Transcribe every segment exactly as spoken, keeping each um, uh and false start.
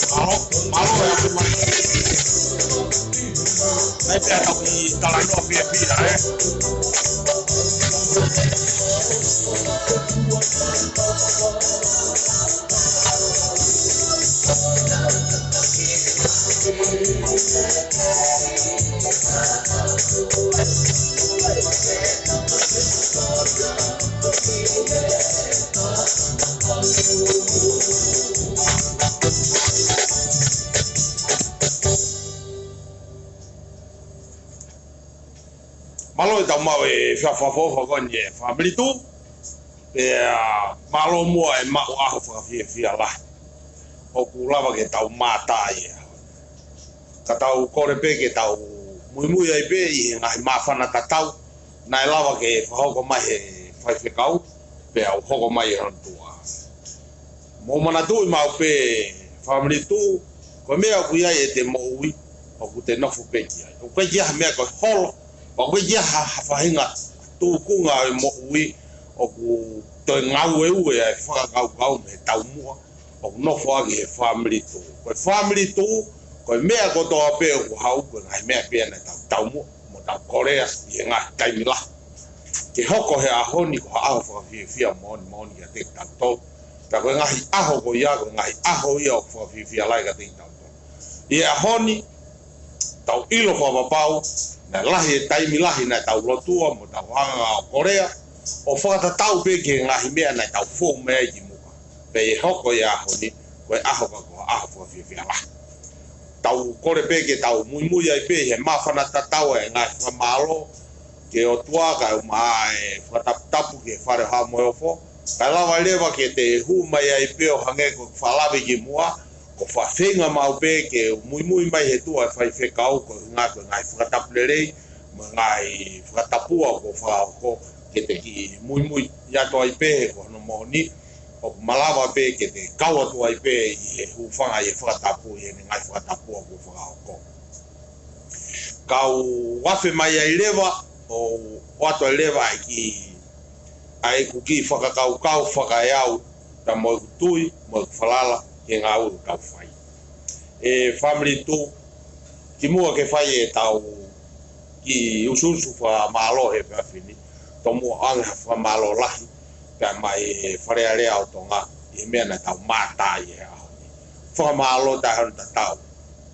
Mālō, mālō e ʻapi mai. Naʻe pea tau ki talanoa fiefia, ē? Mālō e tau maʻu e efiafi fakaʻofoʻofa ko eni ʻa e Family Tuʻu. Pea mālō muʻa e maʻu ʻaho fakafiefia lahi. ʻOku lava ke tau mātā ia. Ka tau kole pē ke tau muimui ai pē ʻi he ngaahi māfana tatau naʻe lava ke fakahoko mai he faifekau, pea u hoko mai ʻi hono tuʻa. Mou manatuʻi maʻu pē Family Tuʻu, Ko e meʻa ʻoku ʻi ai ʻete moʻui, ʻoku te nofo pē ki ai. ʻOku ʻikai ke ʻi ai ha meʻa ko e holo, ʻoku ʻikai ke ʻi ai ha, ha faʻahinga tūkunga ʻo e moʻui ʻoku toe ngāueue ai e fakakaukau mei he taumuʻa ʻoku nofo ʻaki he fāmili tuʻu. Ko e fāmili tuʻu, ko e meʻa kotoa pē ʻoku haʻu, ko e ngaahi meʻa pē ia naʻa tau taumuʻa mo tau kolea ʻi he ngaahi taimi lahi. Ke hoko he ʻaho ni ko ha ʻaho fakafiefia moʻoni moʻoni kiate kitautolu. Pea ko e ngaahi ʻaho ko ia, ko e ngaahi ʻaho ia ʻoku fakafiefia lahi kiate kitautolu. ʻI he ʻaho ni, tau ʻilo fakapapau, naʻe lahi e taimi lahi naʻa tau lotua mo tau hanga ʻo kolea, ʻo fakatatau pē ki he ngaahi meʻa naʻa tau fou mai ai kimuʻa. Pea ʻi he hoko ʻi he ʻaho ni, ko e ʻaho ka ko ha ʻaho fakafiefia lahi. Tau kole pē ke tau muimui ai pē he māfana tatau e ngaahi fakamālō ki he ʻOtua kae ʻumaʻā e fakataputapu ki he fale ʻo Haʻa Moheofo. Kae lava leva ke te hū mai ai pē ʻo hangē ko e fakalave kimuʻa, ko e feinga maʻu pē ke muimui mai he tuʻa e faifekau ko e ʻuhinga ko e ngaahi fakatapu lelei mo e ngaahi fakatapua kuo fakahoko ke te kiʻi muimui atu ai pē he ko hono moʻoni ʻoku malava pē ke te kau atu ai pē ʻi he hūfanga ʻi he fakatapu ʻi heʻene ngaahi fakatapua kuo fakahoko. Kau afe mai ai leva ʻo ʻoatu ai leva ʻa e kiʻi, ʻa ʻeku kiʻi fakakaukau fakaeau, pea mo ʻeku tui mo ʻeku falala ki he ngāue ʻoku tau fai. ʻE fāmili tuʻu, kimuʻa ke fai ʻetau kiʻi usuusu fakamālō he efiafi ni, tomuʻa ange ha fakamālō lahi pea maʻa e Fale Alea ʻo Tonga ʻi he meʻa naʻa tau mātā ai he ʻaho ni. Fakamālō taʻe hano tatau.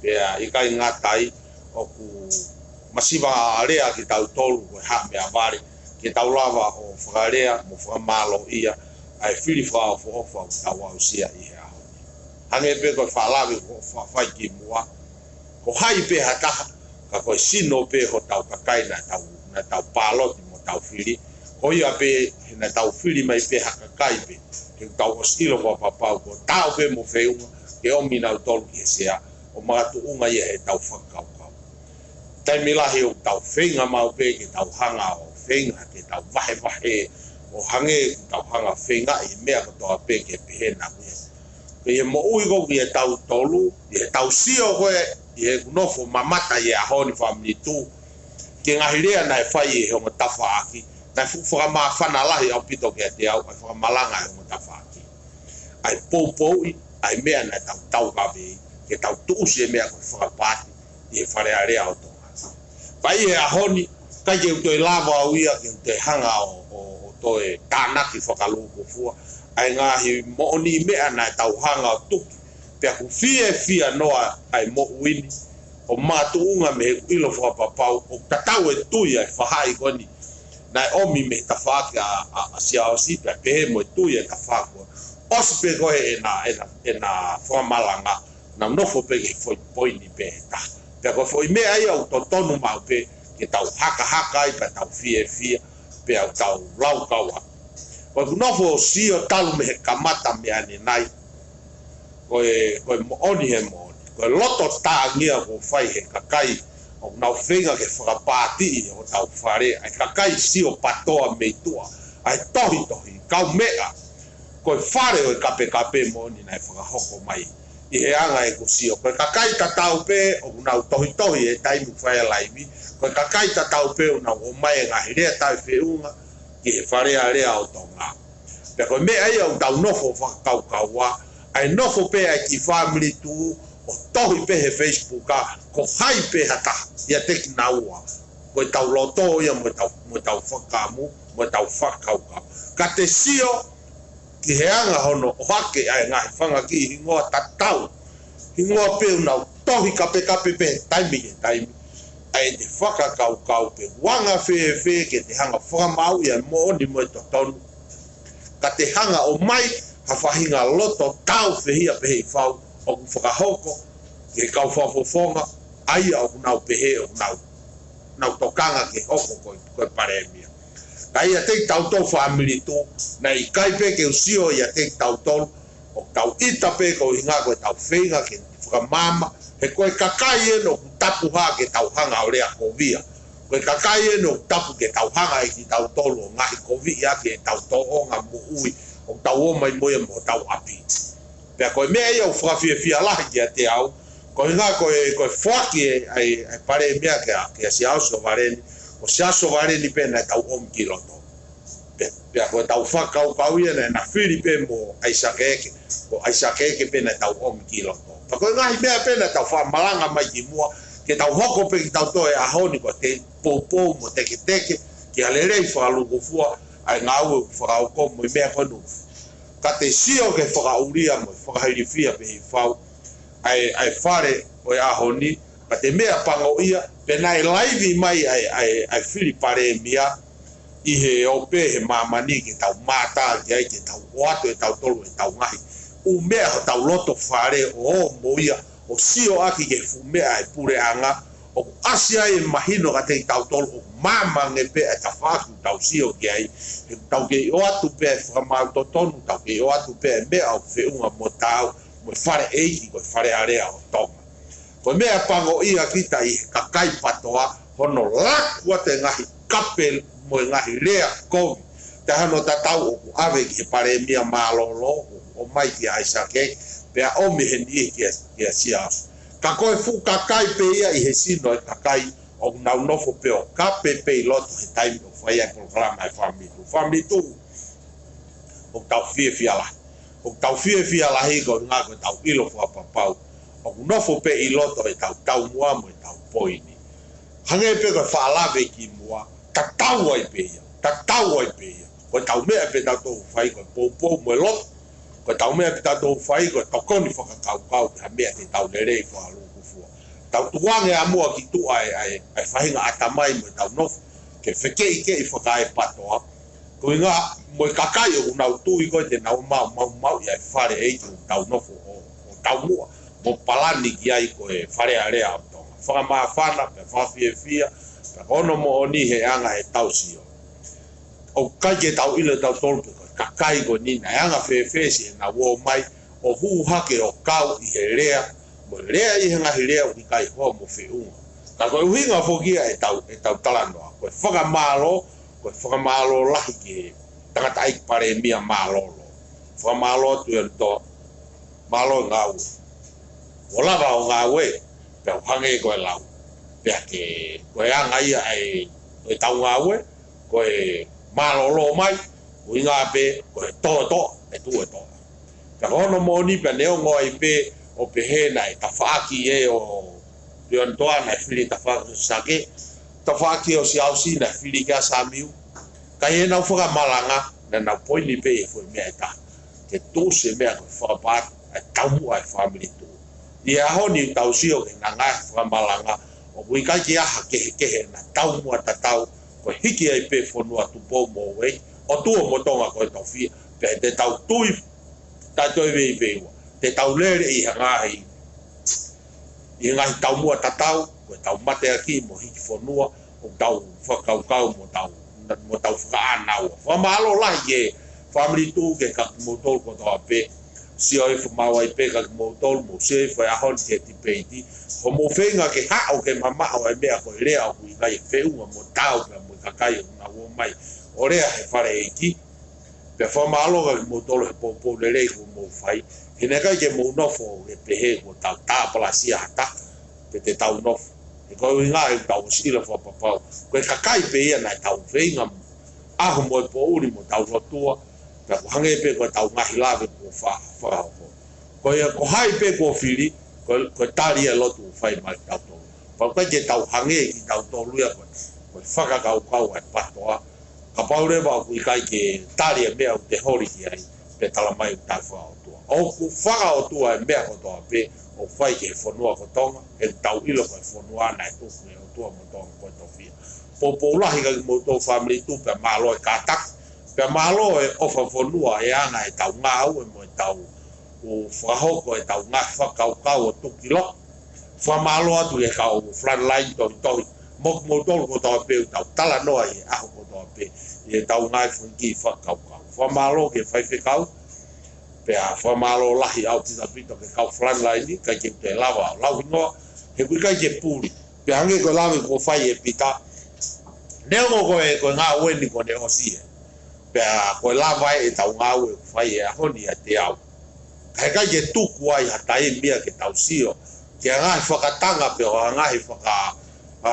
Pea ʻikai ngata ai, ʻoku masiva lea kitautolu ko e Haʻa Meʻavale ke tau lava ʻo fakalea mo fakamālōʻia ʻa e fili fakaʻofoʻofa ʻoku tau aʻusia ʻi he ʻaho ni. Hangē pē ko e fakalave kuo fa-, fai kimuʻa, ko hai pē ha taha, ka ko e sino pē hotau kakai naʻa tau, naʻa tau pāloti mo tau fili. Ko ia pē, he naʻa tau fili mai pē ha kakai pē, he ʻoku tau ʻosi ʻilo fakapapau kuo taau pē mo feʻunga ke ʻomi kinautolu ki he sea, ʻo makatuʻunga ia heʻetau fakakaukau. Taimi lahi ʻoku tau feinga maʻu pē ke tau hanga ʻo feinga ke tau vahevahe, ʻo hangē ʻoku tau hanga ʻo feingaʻi e meʻa kotoa pē ke pehē naʻa ku ia. Ko e moʻui ko ia ʻa tautolu, ʻi heʻetau sio ko ē, ʻi heʻeku nofo mamata ʻi he ʻaho ni fāmili tuʻu, ki he ngaahi lea naʻe fai ʻe he ongo tafaʻaki, naʻe fuʻu fakamāfana lahi ʻaupito kiate au ʻa e fakamalanga ʻa e ongo tafaʻaki. ʻA e poupouʻi ʻa e meʻa naʻa tau taukaveʻi, ke tau tuʻusi e meʻa ko e fakapaati ʻi he Fale Alea ʻo Tonga. Pea ʻi he ʻaho ni, ʻikai ke u toe lava au ia ke u toe hanga ʻo, ʻo, ʻo toe tānaki fakalūkufua ʻa e ngaahi moʻoniʻi meʻa naʻa tau hanga ʻo tuki, pea ʻoku fiefia noa ʻa e moʻui ni, ʻo makatuʻunga mei heʻeku ʻilo fakapapau ʻoku tatau e tui ʻa e faʻahi ko eni naʻe ʻomi mei he tafaʻaki ʻa, ʻa, ʻa Siaosi pea pehē mo e tui ʻa e tafaʻaki ko ē. ʻOsi pē ko ē ʻena, ʻena, ʻena fakamalanga, nau nofo pē ki he foʻi poini pē ʻe taha. Pea ko e foʻi meʻa ia ʻoku totonu maʻu pē ke tau hakahaka ai pea tau fiefia, pea tau laukau atu. Ko ʻeku nofo ʻo sio talu mei he kamata mei ʻanenai, ko e, ko e moʻoni he moʻoni. Ko e loto tāngia kuo fai he kakai ʻoku nau feinga ke fakapaatiʻi hotau fale, ʻa e kakai sio patoa mei tuʻa, ʻa e tohitohi, kaumeʻa, ko e fale ʻo e kapekape moʻoni naʻe fakahoko mai. ʻI he anga ʻeku sio, ko e kakai tatau pē ʻoku nau tohitohi he taimi ʻoku fai ai e laivi, ko e kakai tatau pē ʻoku nau ʻomai e ngaahi lea taʻefeʻunga ki he Fale Alea ʻo Tonga. Pea ko e meʻa ia ʻoku tau nofo fakakaukau ai, ʻa e nofo pē ʻa e kiʻi fāmili tuʻu ʻo tohi pē he Facebook ʻa ko hai pē ha taha ʻiate kinaua. Ko ʻetau loto ia mo ʻetau, mo ʻetau fakamu, mo ʻetau fakakaukau. Ka te sio ki he anga hono ʻohake ʻa e ngaahi fanga kiʻi hingoa tatau. Hingoa pē ʻoku nau tohi kapekape pē he taimi ki he taimi. ʻA e te fakakaukau pē ʻoku anga fēfē ke te hanga ʻo fakamaauʻi ʻa e moʻoni mo e totonu. Ka te hanga ʻo ʻomai ha faʻahinga loto tāufehiʻa pehē ʻi fau ʻoku fakahoko ki he kau fakafofonga, ʻa ia ʻoku nau pehē ʻoku nau, nau tokanga ke hoko ko e, ko e palēmia. Ka ʻiate kitautolu fāmili tuʻu, naʻe ʻikai pē ke u sio ʻiate kitautolu, ʻoku tau ʻita pē ko e ʻuhinga ko ʻetau feinga ke fakamaama, he ko e kakai eni ʻoku tapu hake ke tau hanga ʻo lea kovia. Ko e kakai eni ʻoku tapu ke tau hanga ʻe kitautolu ʻo ngaohikoviʻi ʻaki ʻetau tōʻonga moʻui ʻoku tau ō mai mo ia mo hotau ʻapi. Pea ko e meʻa ia ʻoku fakafiefia lahi kiate au, Ko e ʻuhinga ko e, ko e foaki ʻa e, ʻa e, ʻa e palēmia kia, kia Siaosi ʻo Valeni, ko Siaosi ʻo Valeni pē naʻa tau ʻomi ki loto. Pea, pea ko ʻetau fakakaukau ia naʻe na fili pē mo ʻAisake Eke, ko ʻAisake Eke pē naʻa tau ʻomi ki loto. Pea ko e ngaahi meʻa pē naʻa tau faʻa malanga mai ki muʻa, ke tau hoko pē kitautolu he ʻaho ni ko e poupou mo teketeke, ki ha lelei fakalūkufua, ʻa e ngāue ʻoku fakahoko mo e meʻa ko eni. Ka te sio ki he fakaʻulia mo e fakahilifia pē ʻi fau, ʻa e, ʻa e fale ʻo e ʻaho ni, ka te meʻapango ia, pea naʻe laivi mai ʻa e, ʻa e, ʻa e fili palēmia, ʻi he ope he māmani ke tau mātā ki ai, ke tau ʻoatu ʻe tautolu ʻetau ngaahi ʻū meʻa hotau loto fale ʻo ō mo ia, ʻo sio ʻaki ki he fuʻu meʻa ʻa e puleʻanga, ʻoku ʻasi ai e mahino kiate kitautolu ʻoku māmani pē ʻa e tafaʻaki ʻoku tau sio ki ai, he ʻoku tau kei ʻoatu pē ʻa e fakamaau totonu, tau kei ʻoatu pē ʻa e meʻa ʻoku feʻunga mo taau, mo e fale ʻeiki ko e Fale Alea ʻo Tonga. Ko e meʻapango ia kita ʻi he kakai PATOA, hono laku atu e ngaahi kape mo e ngaahi lea kovi, taha hono tatau ʻoku ʻave ki he palēmia mālōlō, ʻo, ʻomai kia ʻAisake, pea ʻomi he niʻihi kia, kia Siaosi. Ka ko e fuʻu kakai pē ia ʻi he sino e kakai ʻoku nau nofo pē ʻo kape pē ʻi loto he taimi ʻoku fai ai e polokalama ʻa e Family Tuʻu. Family Tuʻu, ʻoku tau fiefia lahi. ʻOku tau fiefia lahi ko e ʻuhinga ko ʻetau ʻilo fakapapau ʻoku nofo pē ʻi loto ʻetau taumuʻa mo ʻetau poini. Hangē pē ko e faʻa lave ki muʻa, tatau ai pē ia, tatau ai pē ia. Ko ʻetau meʻa pē tautolu ʻoku fai ko e poupou mo e lotu. Ko ʻetau meʻa pē tautolu ʻoku fai ko e tokoni fakakaukau ki ha meʻa te tau lelei fakalūkufua. Tau tukuange ʻa muʻa ki tuʻa ʻa e, ʻa e, ʻa e faʻahinga ʻatamai mo ʻetau nofo ke fekeʻikeʻi fakaepatoa. Ko e ʻuhinga mo e kakai ʻoku nau tui ko ē te nau maumauʻi ʻa e fale ʻeiki ʻoku tau nofo ʻo, ʻo taumuʻa mo palani ki ai ko e Fale Alea ʻo Tonga. Fakamāfana, pea fakafiefia, pea ko hono moʻoni he anga ʻetau sio. ʻOku ʻikai ke tau ʻilo ʻe tautolu pe ko e kakai ko eni naʻe anga fēfē siʻenau ō mai ʻo hū hake ʻo kau ʻi he lea, mo e lea ʻi he ngaahi lea ʻoku ʻikai hoa mo feʻunga. Ka ko e ʻuhinga foki ia ʻetau, ʻetau talanoa, ko e fakamālō, ko e fakamālō lahi ki he tangataʻeiki palēmia mālōlō. Fakamālō atu ʻEne toa, mālō e ngāue. ʻO lava ʻo ngāue, pea ʻoku hangē ko e lau. Pea ke, ko e anga ia ʻa e, ʻo ʻetau ngāue, ko e mālōlō mai, ʻuhinga pē, ko e toʻotoʻo, ʻe tuʻu e toʻa. Pea ko hono moʻoni pea neongo ai pē ʻo pehē naʻe tafaʻaki ʻe ʻo Piontoa naʻe fili tafaʻaki ʻo Sake, tafaʻaki ʻo Siaosi naʻe fili kia Samiu. Ka ʻi heʻenau fakamalanga, naʻa nau poini pē ʻi he foʻi meʻa ʻe taha. Ke tuʻusi e meʻa ko e fakapaʻanga ʻa e taumuʻa ʻa e Family Tuʻu. ʻI he ʻaho ni tau sio ki heʻenau ngaahi fakamalanga, ʻoku ʻikai ke ʻi ai ha kehekehe ʻena taumuʻa tatau, ko e hiki ai pē fonua Tupou mo Ueʻi, ʻOtua mo Tonga ko e tofiʻa, pea te tau tui, taʻe toe veiveiua, te tau lele ʻi he ngaahi, ʻi he ngaahi taumuʻa tatau, ko ʻetau mateaki mo hiki fonua, ʻoku tau fakakaukau mo tau, mo tau fakaʻānaua. Fakamālō lahi ki he Family Tuʻu, kia kimoutolu kotoa pē, sio hifo mai pē kia kimoutolu, mou sio hifo he ʻaho ni ki he tipeiti, ko hoʻomou feinga ke haʻu ke mamaʻo e meʻa ko e lea ʻoku ʻikai feʻunga mo taau pea mo e kakai ʻoku nau ō mai ʻo lea he fale ʻeiki. Pea fakamālō kia kimoutolu he poupou lelei kuo mou fai. He naʻe ʻikai ke mou nofo ʻo pehē kuo tau tāpalasia ha taha, pe te tau nofo. He ko e ʻuhinga ʻoku tau ʻosi ʻilo fakapapau, ko e kakai pē ia naʻa tau feinga ʻaho mo e poʻuli mo tau lotua, pea ʻoku hangē pē ko ʻetau ngaahi lave kuo fa-, fakahoko. Ko ia, ko hai pē kuo fili, ko, ko e tali ʻa e lotu ʻoku fai mai kia tautolu. Pea ʻoku ʻikai ke tau hangē kitautolu ia ko, ko e fakakaukau ʻa e PATOA. Kapau leva ʻoku ʻikai ke tali e meʻa ʻoku te holi ki ai, pea tala mai ʻoku taʻefakaʻotua. ʻOku fakaʻotua e meʻa kotoa pē ʻoku fai ki he fonua ko Tonga, he ʻoku tau ʻilo ko e fonua naʻe tuku ʻe he ʻOtua mo Tonga ko e tofiʻa. Poupou lahi kia kimoutolu Family Tuʻu, pea mālō e kātaki, pea mālō e ʻofa fonua he anga ʻetau ngāue mo ʻetau ʻo fakahoko ʻetau ngaahi fakakaukau ʻo tuki loa. Fakamālō atu ki he kau frontline tohitohi, mo kimoutolu kotoa pē ʻoku tau talanoa ʻi he ʻaho kotoa pē ʻi heʻetau ngaahi fanga kiʻi fakakaukau. Fakamālō ki he faifekau, pea fakamālō lahi ʻaupito ʻaupito ki he kau frontline, ʻikai ke u toe lava ʻo lau hingoa, he ʻoku ʻikai ke puli. Pea hangē ko e lave kuo fai ʻe Pita, neongo ko e, ko e ngāue ni kuo ne ʻosi ē. Pea ko e lava ē ʻetau ngāue ʻoku fai he ʻaho ni ʻiate au. Ka heʻikai ke tuku ai ha taimi ia ke tau sio ke ngaahi fakatanga pe ko e ngaahi faka, ā,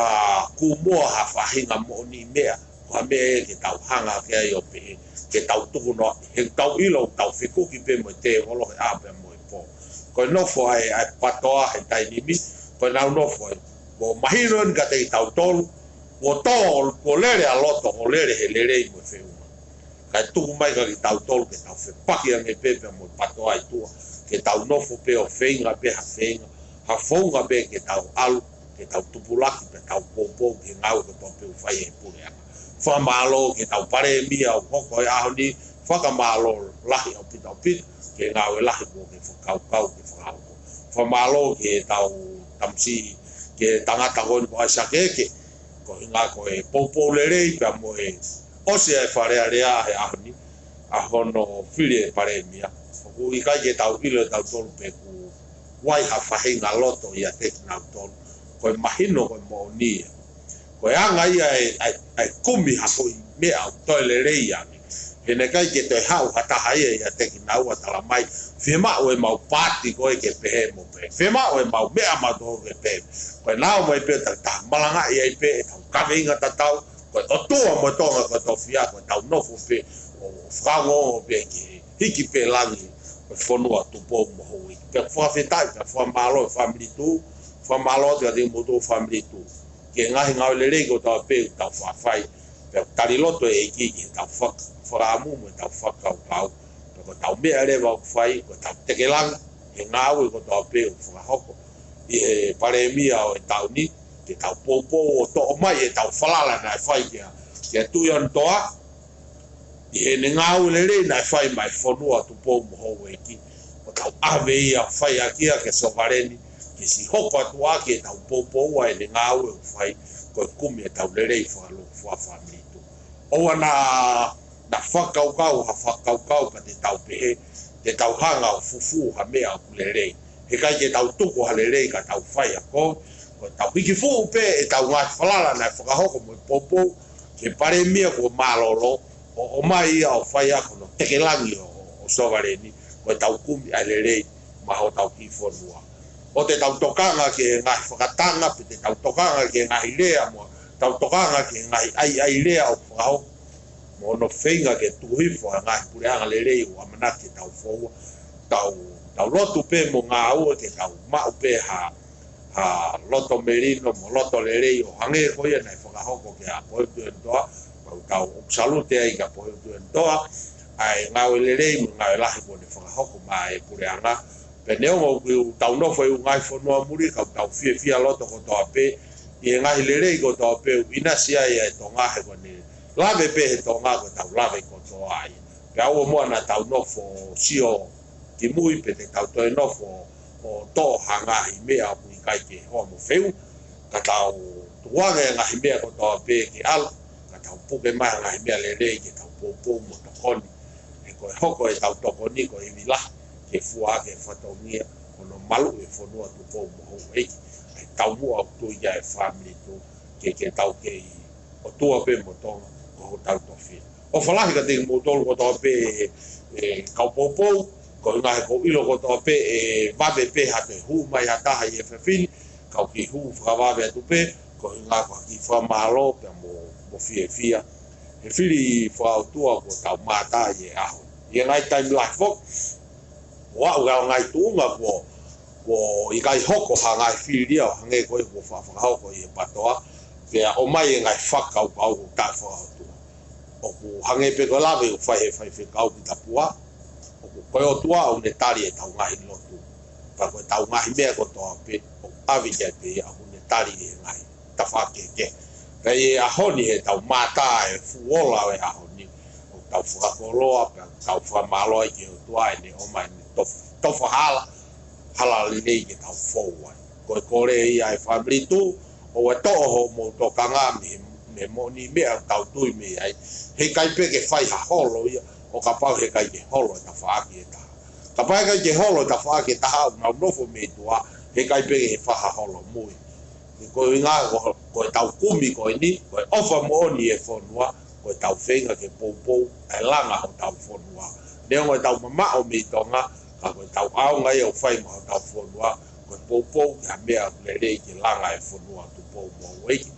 kūmoa ha faʻahinga moʻoniʻi meʻa, ko ha meʻa ia ke tau hanga ki ai ʻo pehē, ke tau tuku noa, he tau ʻilo, tau fekuki pē mo e tēvolo he ʻaho pea mo e pō. Ko e nofo ʻa e, ʻa e PTOA he taimi ni, ko ʻenau nofo ē, ʻoku mahino eni kiate kitautolu, kuo tō, kuo lele ʻa loto, kuo lele he lelei mo e feʻunga. Kae tuku mai kiate kitautolu ke tau fepaki ange pē pea mo e PTOA ʻi tuʻa, ke tau nofo pē ʻo feinga pē ha feinga, ha founga pē ke tau ʻalu, ke tau tupulaki pea tau poupou ki he ngāue kotoa pē ʻoku fai ʻe he puleʻanga. Fakamālō ki heʻetau Palēmia ʻoku hoko he ʻaho ni, fakamālō lahi ʻaupito ʻaupito ki he ngāue lahi kuo ke fakakaukau ke fakahoko. Fakamālō ki heʻetau tamasiʻi, ki he tangata ko eni ko ʻAisake Eke, ko e ʻuhinga ko e poupou lelei pea mo e ʻosi ʻa e Fale Alea he ʻaho ni, ʻa hono fili e Palēmia. ʻOku ʻikai ke tau ʻilo ʻe tautolu pe ʻoku ʻi ai ha faʻahinga loto ʻiate kinautolu. Ko e mahino ko e moʻoni ia. Ko e anga ia ʻa e, ʻa e, ʻa e kumi ha foʻi meʻa ʻoku toe lelei ange. He naʻe ʻikai ke toe haʻu ha taha ia ʻiate kinaua ʻo tala mai, fiemaʻu ʻemau paati ko ē ke pehē mo pehē. Fiemaʻu ʻemau meʻa mautolu ke pehē. Ko e nau mai pē ʻo tau, tau malangaʻi ai pē ʻetau kaveinga tatau, ko e ʻOtua mo Tonga ko e tofiʻa, ko ʻetau nofo pē ʻo fakaongoongo pē ke hiki pē langi ʻo e fonua Tupou mo Houʻeiki. Pea fakafetaʻi, pea fakamālō e Fāmili Tuʻu, fakamālō atu kiate kimoutolu Fāmili Tuʻu ki he ngaahi ngāue lelei kotoa pē ʻoku tau faʻa fai, pea tali loto e ʻEiki ki heʻetau fak-, fakaʻamu mo ʻetau fakakaukau, pea ko ʻetau meʻa leva ʻoku fai, ko ʻetau tekelangi he ngāue kotoa pē ʻoku fakahoko ʻi he Palēmia ʻo e taʻu ni, ke tau poupou ʻo toʻo mai ʻetau falala naʻe fai kia, kia Tuʻi ʻOnetoa, ʻi heʻene ngāue lelei naʻe fai maʻa e fonua Tupou mo Houʻeiki, ʻo tau ʻave ia ʻo fai ʻaki ia ki he sovaleni, ke siʻi hoko atu ʻaki ʻetau poupou ʻa ʻene ngāue ʻoku fai, ko e kumi ʻetau lelei fakalūkufua Fāmili Tuʻu. ʻOua naʻa, naʻa fakakaukau ha fakakaukau pea te tau pehē, te tau hanga ʻo fufū ha meʻa ʻoku lelei. He ʻikai ke tau tuku ha lelei ka tau fai ʻa ko, ko ʻetau hiki fuʻu pē ʻetau ngaahi falala naʻe fakahoko mo e poupou ki he Palēmia kuo mālōlō, ʻo, ʻomai ia ʻo fai ʻaki hono tekelangi ʻo, ʻo sovaleni, ko ʻetau kumi ʻa e lelei maʻa hotau kiʻi fonua. ʻOua te tau tokanga ki he ngaahi fakatanga, pe te tau tokanga ki he ngaahi lea mo, tau tokanga ki he ngaahi ʻaiʻai lea ʻoku fakahoko mo hono feinga ke tuku hifo ʻa e ngaahi puleʻanga lelei ʻoku ʻamanaki ke tau foua. Tau, tau lotu pē mo ngāue ke tau maʻu pē ha, ha loto melino mo loto lelei ʻo hangē ko ia naʻe fakahoko kia Pohe Tuʻi ʻOnetoa, pea ʻoku tau ʻoku salute ai kia Pohe Tuʻi ʻOnetoa, ʻa e ngāue lelei mo e ngāue lahi kuo ne fakahoko maʻa e puleʻanga. Pea neongo ʻoku tau nofo ʻi he ʻū ngaahi fonua muli, ka ʻoku tau fiefia loto kotoa pē ʻi he ngaahi lelei kotoa pē ʻoku ʻinasi ai ʻa e Tonga he ko ʻene lave pē he Tonga ko ʻetau lave kotoa ai. Pea ʻoua muʻa naʻa tau nofo ʻo sio ki mui pe te tau toe nofo ʻo toʻo ha ngaahi meʻa ʻoku ʻikai ke hoa mo feu, ka tau tukuange ngaahi meʻa kotoa pē ke ʻalu, ka tau puke mai ngaahi meʻa lelei ke tau poupou mo tokoni. He ko e hoko ʻetau tokoni ko e ivi lahi ke fua ʻaki e fatongia ʻo hono maluʻi e fonua Tupou mo Houʻeiki. ʻA e taumuʻa ʻoku tui ki ai e Fāmili Tuʻu, ke, ke tau kei ʻOtua pē mo Tonga ko hotau tofiʻa. ʻOfa lahi kiate kimoutolu kotoa pē, e kau poupou, ko e ʻuhinga he ʻoku ou ʻilo kotoa pē ʻe vave pē ha toe hū mai ha taha ʻi he efiafi ni, kau kiʻi hū fakavave atu pē, ko e ʻuhinga ko e kiʻi fakamālō pea mo, mo fiefia he fili fakaʻotua kuo tau mātā ʻi he ʻaho. ʻI he ngaahi taimi lahi foki, ʻo aʻu ki he ngaahi tuʻunga kuo, kuo ʻikai hoko ha ngaahi fili ia ʻo hangē ko ia kuo fa-, fakahoko ʻi he PTOA, pea ʻomai e ngaahi fakakaukau ʻoku taʻefakaʻotua. ʻOku hangē pē ko e lave ʻoku fai ʻe he faifekau ki Tapua, ʻoku ko e ʻOtua ʻoku ne tali ʻetau ngaahi lotu. Pea ko ʻetau ngaahi meʻa kotoa pē, ʻoku ʻave ki ai pē ia ʻoku ne tali ʻi he ngaahi tafaʻaki kehekehe. Pea ʻi he ʻaho ni heʻetau mātā e fuʻu ola ʻo e ʻaho ni, ʻoku tau fakakoloa, pea tau fakamālō ai ki he ʻOtua ʻene ʻomai ʻene tof-, tofa hala, hala lelei ke tau fou ai. Ko e kole ia ʻa e Fāmili Tuʻu, ʻoua ʻe toʻo hoʻomou tokanga mei he, mei he moʻoniʻi meʻa ʻoku tau tui mei ai. He ʻikai pē ke fai ha holo ia, ʻo kapau he ʻikai ke holo e tafaʻaki ʻe taha. Kapau he ʻikai ke holo e tafaʻaki ʻe taha ʻoku nau nofo mei tuʻa, he ʻikai pē ke fai ha holomui. Ko e ʻuhinga ko, ko ʻetau kumi ko eni, ko e ʻofa moʻoni e fonua, ko ʻetau feinga ke poupou ʻa e langa hotau fonua. Neongo ʻetau mamaʻo mei Tonga, ka ko ʻetau ʻaonga ia ʻoku fai maʻa hotau fonua, poupou ki ha meʻa lelei ke langa e fonua Tupou mo Hauʻeiki.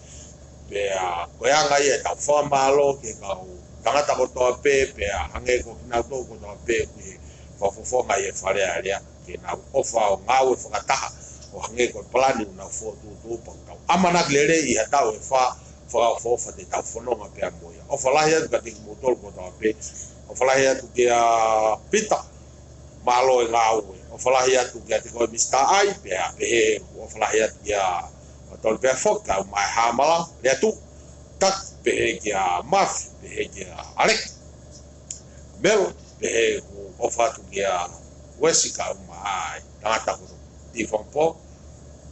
Pea ko e anga ia ʻetau fakamālō ki he kau tangata kotoa pē, pea hangē ko kinautolu kotoa pē ʻoku ʻi he fakafofonga ʻi he Fale Alea, ke nau ʻofa ʻo ngāue fakataha ʻo hangē ko e palani ʻoku nau fokotuʻutuʻu, pea tau ʻamanaki lelei ʻi ha taʻu ʻe fā fakaʻofoʻofa te tau fononga pea mo ia. ʻOfa lahi atu kiate kimoutolu kotoa pē. ʻOfa lahi atu kia Pita, mālō e ngāue. ʻOfa lahi atu kiate koe Mista Ai, pea pehē ʻofa lahi atu kia Tolu pea foki, kau mai Hāmala, Leatu, Taki, pehē kia Mafi, pehē kia Aleki, Melo, pehē ʻoku ʻofa atu kia Uesi, kau mai tangata ko Tifampo,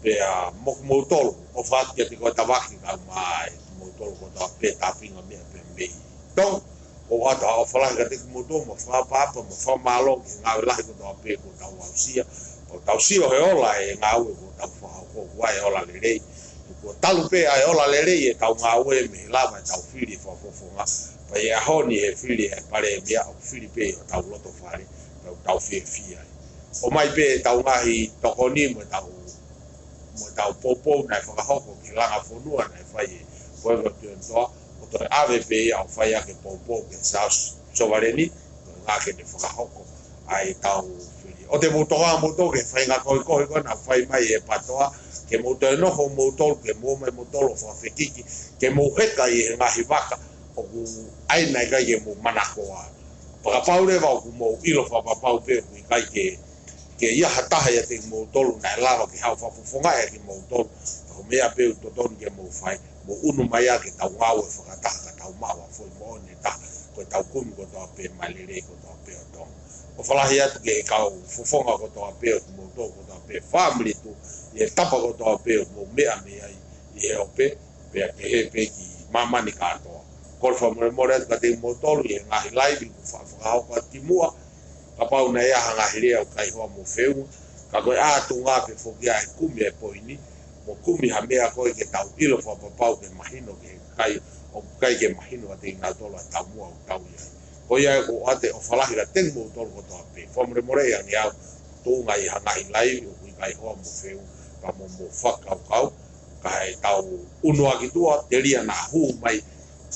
pea mo kimoutolu, ʻofa atu kiate koe Tavaki, kau mai kimoutolu kotoa pē, Tafinga, meʻa pē mei Tonga. ʻOatu ha ʻofa lahi kiate kimoutolu, mo fakaʻapaʻapa, mo fakamālō ki he ngāue lahi kotoa pē kuo tau aʻusia. Kuo tau sio he ola e ngāue kuo tau fakahoko, ʻoku ʻi ai e ola lelei. He kuo talu pē ʻa e ola lelei ʻetau ngāue mei he lava ʻetau fili e fakafofonga. Pea ʻi he ʻaho ni he fili e Palēmia, ʻoku fili pē ʻi hotau loto fale, pea ʻoku tau fiefia ai. ʻOmai pē ʻetau ngaahi tokoni mo ʻetau, mo ʻetau poupou naʻe fakahoko ki he langa fonua naʻe fai ʻe Forever Twenty-Four, ʻo toe ʻave pē ia ʻo fai ʻaki e poupou ki he South Sovereign, ko e ʻuhinga ke ne fakahoko ai ʻetau fili. ʻOua te mou tokanga moutolu ki he faʻahinga koekoe ko ē naʻe fai mai ʻe he PATOA, ke mou toe nofo moutolu, ke mou ō mai moutolu ʻo fakafekiki, ke mou heka ʻi he ngaahi vaka ʻoku ʻi ai, naʻe ʻikai ke mou manakoa. Pea kapau leva ʻoku mou ʻilo fakapapau pē ʻoku ʻikai ke, ke ʻi ai ha taha ʻiate kimoutolu naʻe lava ke haʻu ʻo fakafofongaʻi ʻa kimoutolu, ka ko e meʻa pē ʻoku totonu ke mou fai, mou ʻunu mai ʻa ʻetau ngāue fakataha ka tau maʻu ʻa e foʻi moʻoni ʻe taha, ko ʻetau kumi kotoa pē mei he lelei kotoa pē ʻo Tonga. ʻOfa lahi atu ki he kau fofonga kotoa pē ʻo kimoutolu kotoa pē, Family Two, ʻi he tapa kotoa pē ʻoku mou meʻa mei ai ʻi he ope, pea pehē pē ki māmani kātoa. Kole fakamolemole atu kiate kimoutolu ʻi he ngaahi laivi kuo fa-, fakahoko atu kimuʻa, kapau naʻe ʻi ai ha ngaahi lea ʻoku ʻikai hoa mo feʻunga, ka ko e ʻātunga pē foki ʻa e kumi e poini, mo kumi ha meʻa ko ē ke tau ʻilo fakapapau ke mahino ki he kakai ʻoku ʻikai ke mahino kiate kinautolu ʻa e taumuʻa ʻoku tau ʻi ai. Ko ia ʻoku ou ʻoatu e ʻofa lahi kiate kimoutolu kotoa pē. Fakamolemoleʻi ange au tuʻunga ʻi ha ngaahi laivi ʻoku ʻikai hoa mo feʻunga, ka mou, mou fakakaukau, kae tau ʻunu ʻaki tuʻa, telia naʻa hū mai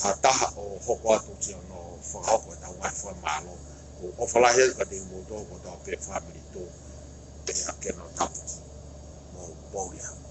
ha taha ʻo hoko atu ki hono fakahoko ʻetau ngaahi fakamālō. ʻOku ou ʻofa lahi atu kiate kimoutolu kotoa pē, Family Two, pea ke nau tapu. Mou pō ia.